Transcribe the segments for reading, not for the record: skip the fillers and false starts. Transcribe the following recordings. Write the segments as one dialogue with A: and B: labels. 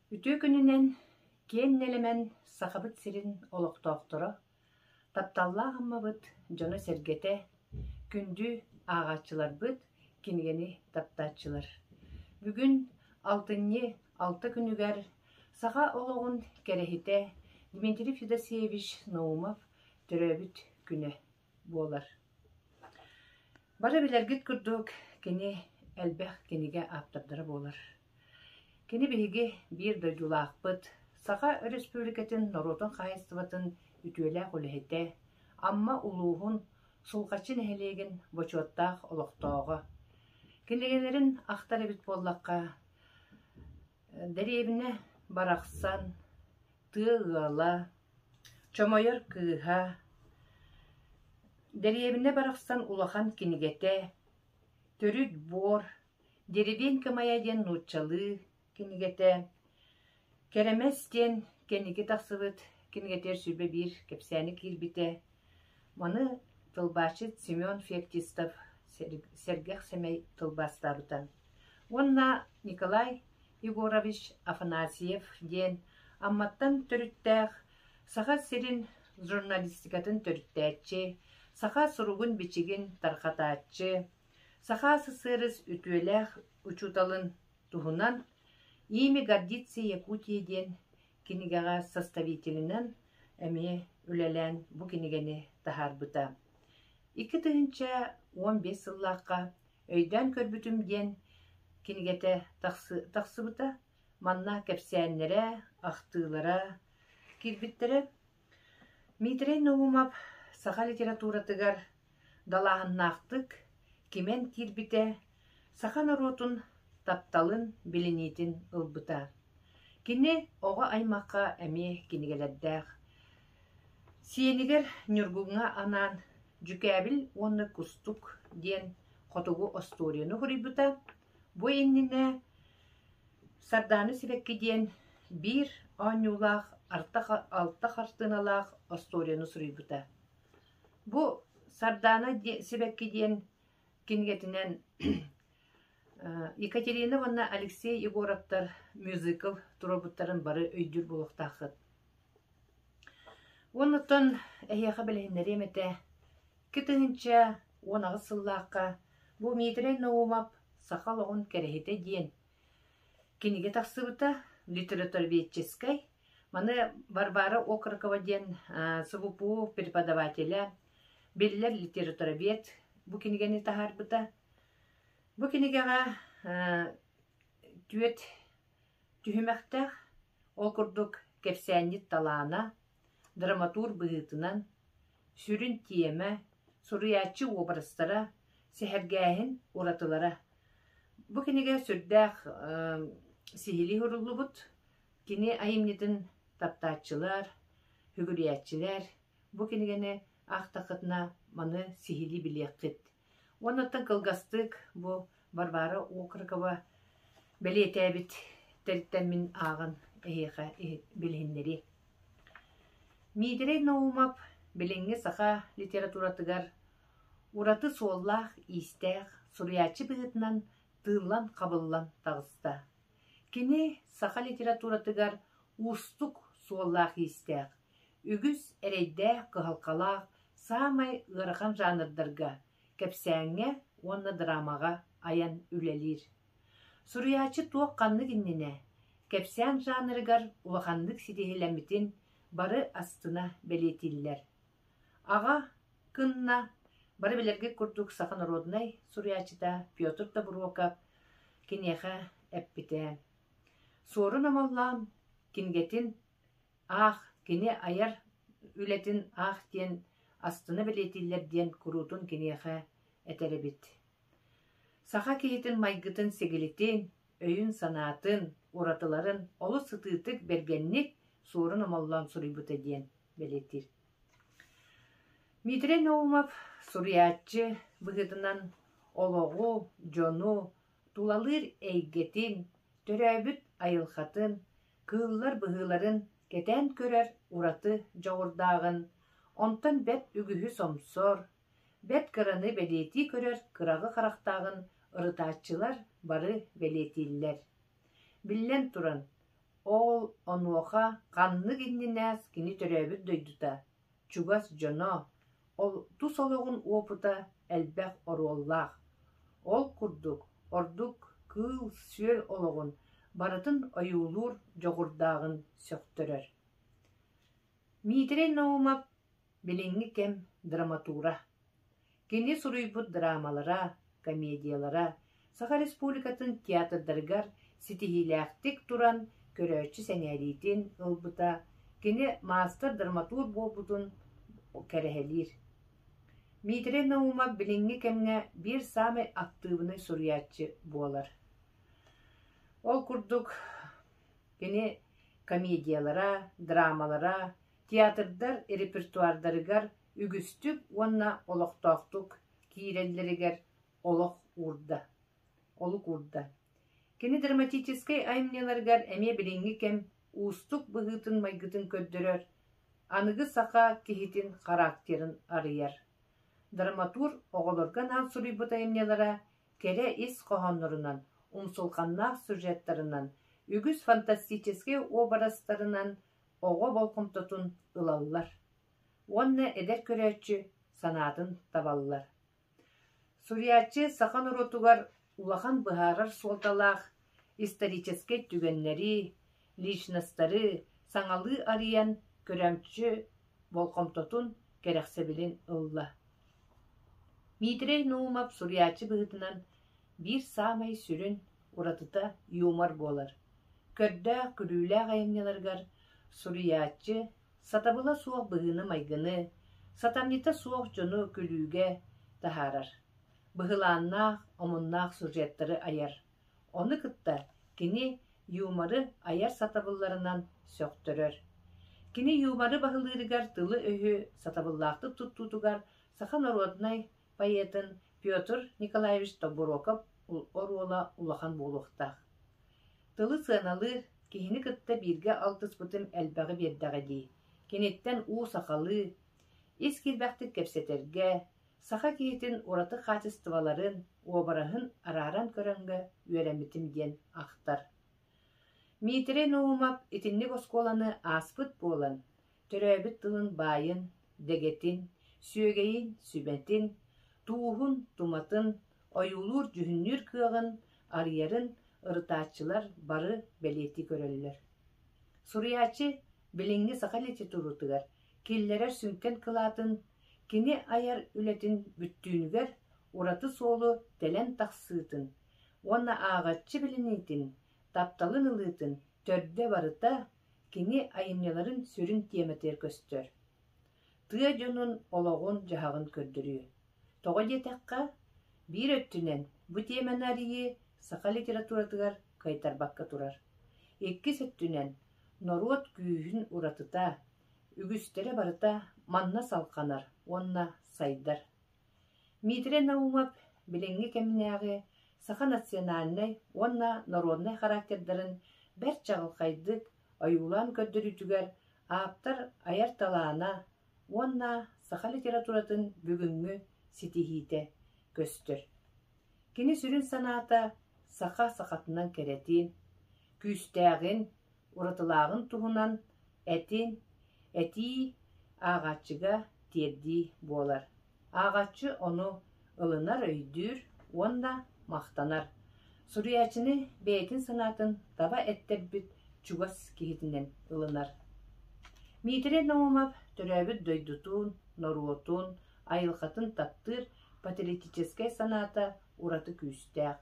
A: Үтүө күнүнэн киэҥ нэлэмэн Сахабыт сирин олохтоохторо, тапталлаах Аммабыт дьоно-сэргэтэ, күндү ааҕааччыларбыт, кинигэни таптааччылар! Бүгүн алтынньы алта күнүгэр саха олоҕун кэрэһитэ Дмитрий Федосеевич Наумов төрөөбүт күнэ буолар. Бары билэргит курдук, кини элбэх кинигэ ааптардара буолар. Кини биһиги биир дойдулаахпыт, Саха Өрөспүүбүлүкэтин норуотун хаһаайыстыбатын үтүөлээх үлэһитэ, Амма улууһун Сулҕаччы нэһилиэгин бочуоттаах олохтооҕо. Кинигэлэрин ахтар эбит буоллахха, дэриэбинэ барахсан, тыа ыала, Чомойор кыыһа, Дэриэбинэ барахсан улахан кинигэтэ, Төрүт буор, Деревенька моя диэн нууччалыы кинигэтэ, Кэрэмэс диэн кэнники тахсыбыт кинигэтигэр 21 кэпсээни киирбитэ. Маны тылбаасчыт Семен Феоктистов сэргэх сэмэй тылбаастаабыта. Уонна Николай Егорович Афанасьев диэн Амматтан төрүттээх Саха сирин журналистикатын төрүттээччи, саха суругун-бичигин тарҕатааччы, Саха СССР үтүөлээх учууталын туһунан «Имя гордится Якутия» диэн кинигэҕэ составителинэн эмиэ үлэлээн бу кинигэни таһаарбыта. 2015 сыллаахха «Өйдөөн көрбүтүм» диэн кинигэтэ тахсыбыта. Манна кэпсээннэрэ, ахтыылара киирбиттэрэ. Дмитрий Наумов саха литературатыгар далааһыннаахтык кимэн киирбитэ, саха норуотун тапталын, билиниитин ылбыта. Кини оҕо аймахха эмиэ кинигэлэрдээх. Сиэнигэр Ньургуҥҥа анаан «Дьүкээбил уонна кустук» диэн хотугу остуоруйаны суруйбута. Бу иннинэ «Сардаана сибэкки» диэн биир оонньуулаах алта хартыыналаах остуоруйаны суруйбута. Бу «Сардаана сибэкки» диэн кинигэтинэн Екатерина уонна Алексей Егоровтар мюзикл туруорбуттарын бары өйдүүр буолуохтааххыт. Уонуттан эһиэхэ билиһиннэриэм этэ, 2018 сыллаахха бу Дмитрий Наумов «Саха олоҕун кэрэһитэ» диэн кинигэ тахсыбыта, литературоведческай. Маны Варвара Окорокова диэн СВПУ преподавателэ, биллэр литературовед бу кинигэни таһаарбыта. Бу кинигэҕэ түөрт түһүмэхтээх, ол курдук кэпсээнньит талаана, драматург быһыытынан, сүрүн тиэмэ, суруйааччы уобарастара, сэһэргээһин уратылара. Бу кинигэ сүрдээх сиһилии суруллубут, кини айымньытын таптааччылар, сүгүрүйээччилэр бу кинигэни аахтаххытына маны сиһилии билиэххит. Уоннаттан кылгастык бу Варвара Окорокова бэлиэтээбит тэртэн мин ааҕан эһиэхэ билиһиннэриэм. Миитэрэй Наумов билиҥҥи саха литературатыгар ураты суоллаах-иистээх суруйааччы быһыытынан тыыллан-хабыллан таҕыста. Кини саха литературатыгар уустук суоллаах-иистээх, үгүс эрэйдээх-кыһалҕалаах саамай ыарахан жанрдарга кэпсээҥҥэ уонна драмаҕа айан үлэлиир. Суруйааччы туох-ханнык иннинэ кэпсээн жанрыгар улаханнык ситиһилэммитин бары астына бэлиэтииллэр. Аҕа кынна бары билэргит курдук саха норуодунай суруйааччыта Петр Тобуруокап киниэхэ эппитэ: «Суорун Омоллоон кинигэтин Аах, кини айар үлэтин аах диэн астына бэлиэтииллэр диэн куруутун киниэхэ этэр эбит. Саха киһитин майгытын-сигилитин, өйүн-санаатын, уратыларын олус сытыытык, бэргэнник Суорун Омоллоон суруйбута диэн бэлиэтиир. Дмитрий Наумов суруйааччы быһыытынан олоҕу, дьону, тулалыыр эйгэтин, төрөөбүт айылҕатын, кыыллар быһыыларын кэтээн көрөр ураты дьоҕурдааҕын, онтон бэрт үгүһү сомсор, бэрт кыраны бэлиэтии көрөр кыраҕы харахтааҕын ырытааччылар бары бэлиэтииллэр. Биллэн туран, Ол онуоха ханнык иннинэ кини төрөөбүт дойдута, чугас дьоно, ол тус олоҕун уопута элбэх оруоллаах. Ол курдук ордук кыыл-сүөл олоҕун барытын ойуулуур дьоҕурдааҕын сөхтөрөр. Миитэрэй Наумов билиҥҥи кэм драматура. Кини суруйбут драмалара, комедиялара Саха Республикатын театрдарыгар ситиһиилээхтик туран көрөөччү сэҥээриитин ылбыта, кини маастар-драматург буолбутун кэрэһэлиир. Дмитрий Наумов билиҥҥи кэмҥэ биир саамай актыыбынай суруйааччы буолар. Ол курдук кини комедиялара, драмалара театрдар репертуардарыгар үгүстүк уонна олохтоохтук киирэллэригэр олох уурда, олук уурда. Кини драматическай айымньыларыгар эмиэ билиҥҥи кэм уустук быһыытын-майгытын көрдөрөр, аныгы саха киһитин характерын арыйар. Драматург оҕолорго анаан суруйбут айымньылара кэрэ ис хоһооннорунан, умсулҕаннаах сюжеттарынан, үгүс фантастическай уобарастарынан оҕо болҕомтотун ылаллар уонна эдэр көрөөччү санаатын табаллар. Суруйааччы саха норуотугар улахан быһаарар суолталаах историческай түгэннэри, личностары саҥалыы арыйан көрөөччү болҕомтотун, кэрэхсэбилин ылла. Дмитрий Наумов суруйааччы быһыытынан биир саамай сүрүн уратыта юмор буолар. Көрдөөх, күлүүлээх айымньыларыгар суруйааччы сатабыла суох быһыыны-майгыны, сатамньыта суох дьону күлүүгэ таһаарар, быһылааннаах, омуннаах сюжеттары айар. Ону кытта кини юморы айар сатабылларынан сөхтөрөр. Кини юморы баһылыырыгар тылы-өһү сатабыллаахтык туттуутугар саха народнай поэтын Петр Николаевич Тобуруокап оруола улахан буолуохтаах. Тылы сыаналыыр, киһини кытта бииргэ алтыспытым элбэҕи биэрдэҕэ дии. Киниттэн уу сахалыы, ис киирбэхтик кэпсэтэргэ, саха киһитин ураты хаачыстыбаларын, уобараһын арааран көрөнгө үөрэммитим диэн ахтар. Дмитрий Наумов итинник оскуоланы ааспыт буолан, төрөөбүт тылын баайын, дэгэтин, сүөгэйин, сүмэтин, тууһун, туматын ойуулуур-дьүһүннүүр кыаҕын арыйарын ырытааччылар бары бэлиэтии көрөллөр. Суруйааччы билиҥҥи саха литературатыгар киллэрэр сүҥкэн кылаатын кини айар үлэтин бүттүүнүгэр ураты суолу тэлэн тахсыытын уонна ааҕаччы билиниитин, тапталын ылыытын төрдө барыта кини айымньыларын сүрүн тиэмэтигэр көстөр. Тыа дьонун олоҕун-дьаһаҕын көрдөрүү. Тоҕо диэтэххэ, биир өттүнэн бу тиэмэни арыйыы саха литературатыгар кыайтарбакка турар. Иккис өттүнэн норуот күүһүн уратыта, үгүстэрэ барыта манна салҕанар уонна сайдар. Дмитрий Наумов билиҥҥи кэминээҕи саха национальнай уонна народнай характердарын бэрт чаҕылхайдык ойуулаан көрдөрүүтүгэр ааптар айар талаана уонна саха литературатын бүгүҥҥү ситиһиитэ көстөр. Кини сүрүн санаата саха сахатынан кэрэтин, күүстээҕин, уратылааҕын туһунан этин, этии ааҕааччыга тиэрдии буолар. Ааҕааччы ону ылынар, өйдүүр уонна махтанар. Суруйааччыны бэйэтин санаатын таба эттэрбит чугас киһитинэн ылынар. Дмитрий Наумов төрөөбүт дойдутун, норуотун, айылҕатын таптыыр патриотическай санаата ураты күүстээх.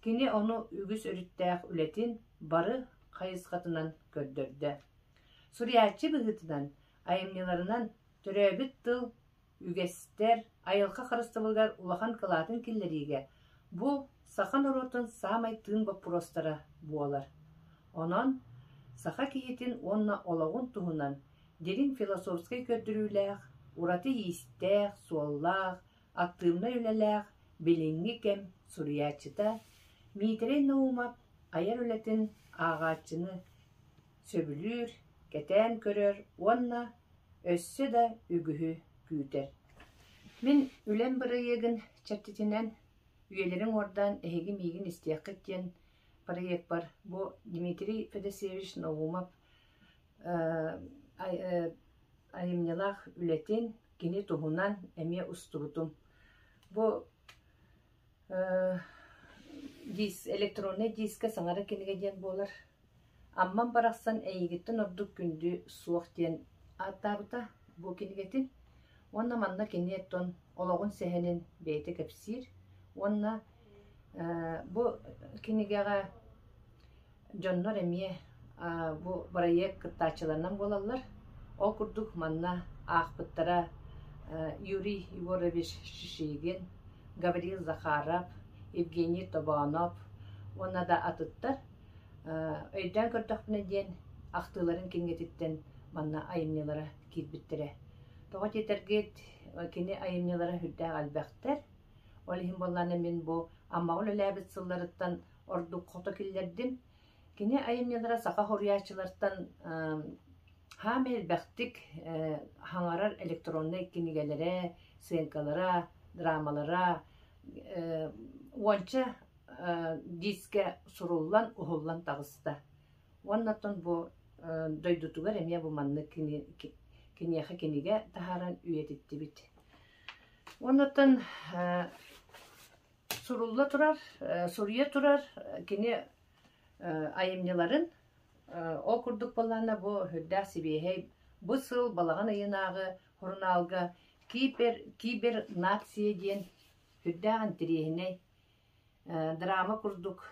A: Кини ону үгүс өрүттээх үлэтин бары хайысхатынан көрдөрдө. Суруйааччы быһыытынан айымньыларынан төрөөбүт тыл, үгэстэр, айылҕа харыстабылыгар улахан кылаатын киллэриигэ бу саха норуотун саамай тыын боппуруостара буолар. Онон саха киһитин уонна олоҕун туһунан дириҥ философскай көрдөрүүлээх, ураты иистээх, суоллаах, актыыбынай үлэлээх билиҥҥи кэм суруйааччыта Дмитрий Наумов айар үлэтин ааҕааччыны сөбүлүүр, кэтээн көрөр уонна өссө да үгүһү күүтэр. Мин үлэм бырайыагын чэрчитинэн үйэлэрин уордаан эһиги миигин истиэххит диэн проекпар бу Дмитрий Федосеевич Наумов айымньылаах үлэтин кини туһунан эмиэ устубутум. Бу электроннай диискэ саҥара кинигэ диэн буолар. Аммам барахсан эйигиттэн ордук күндү суох диэн ааттаабыта бу кинигэтин. Уонна манна кини оттон олоҕун сэһэнин бэйэтэ кэпсиир. Уонна бу кинигэҕэ дьоннор эмиэ бу бырайыак кыттааччыларынан буолаллар. Ол курдук манна аахпыттара Юрий Егорович Шишигин, Гаврил Захаров, Евгений Тобоонов уонна да атыттар. Өйдөөн көрдөхпүнэ диэн ахтыыларын кинигэтиттэн манна айымньылара киирбиттэрэ. Тоҕо диэтэргит, кини айымньылара сүрдээх элбэхтэр. Ол иһин буоллаҕына мин бу Аммаҕа үлэлээбит сылларыттан ордук хото киллэрдим. Кини айымньылара саха суруйааччылартан хаамай элбэхтик хаҥарар электроннай кинигэлэрэ, сценкалара, драмалара уонча дискэ суруллан, уһуллан таҕыста. Уонна оттон бу дойдутугар эмиэ бу маннык киниэхэ кинигэ таһааран үйэтиттибит. Уонна оттон сурулла турар, суруйа турар кини айымньыларын ол курдук буоллаҕына бу сүрдээх сибиэһэй бу сыл балаҕан ыйынааҕы сурунаалга кибер, кибернация диэн сүрдээх интэриэһинэй драма курдук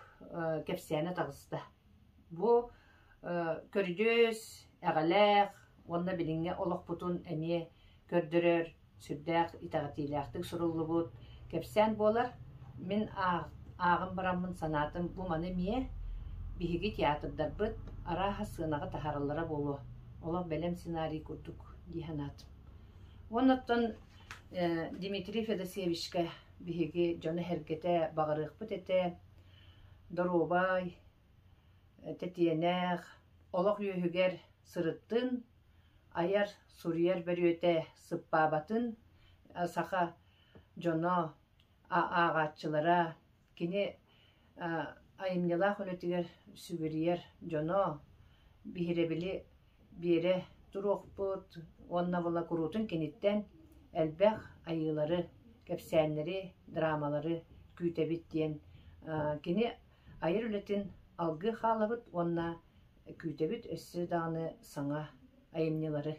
A: кэпсээнэ таҕыста. Бу көрүдьүөс, эҕэлээх уонна билиҥҥи олохпутун эмиэ көрдөрөр сүрдээх итэҕэтиилээхтик суруллубут кэпсээн буолар. Мин ааҕан бараммын санаатым бу маны эмиэ биһиги театрдарбыт арааһа сыанаҕа таһаараллара буолуо. Олох бэлэм сценарий курдук дии санаатым. Уонна оттон Дмитрий Федосеевичка биһиги дьоно-сэргэтэ баҕарыахпыт этэ доруобай, тэтиэнэх, олох үөһүгэр сырыттын, айар, суруйар бөрүөтэ сыппаабатын, саха дьоно, ааҕааччылара, кини айымньылаах үлэтигэр сүгүрүйэр дьоно биһирэбили биэрэ туруохпут уонна була куруутун киниттэн элбэх айыылары, кэпсээннэри, драмалары күүтэбит диэн кини айар үлэтин алгыы хаалабыт уонна күүтэбит өссө даҕаны саҥа айымньылары.